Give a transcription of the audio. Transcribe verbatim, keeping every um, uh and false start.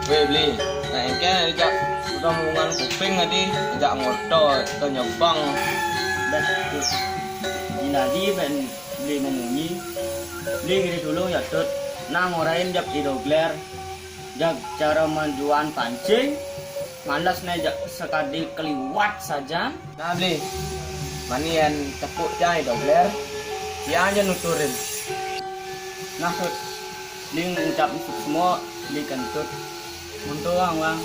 Weh, Bli, nah, engke jak udah mulungan kuping tadi, jak ngoto, to nyebang. Beh, tuh. Jinadi ben Bli memunyi. Bli ngiri dulu ya, Tut. Nah, ngorain jak idogler. Jak cara manjuan pancing. Malas ne jak sekadi keliwat saja. Nah, Bli. Mani yan tepuk jai dogler. Ya aja nuturin. Nah, Tut. Bli ngucap isuk semua, Bli kentut. Muntuang, Wang.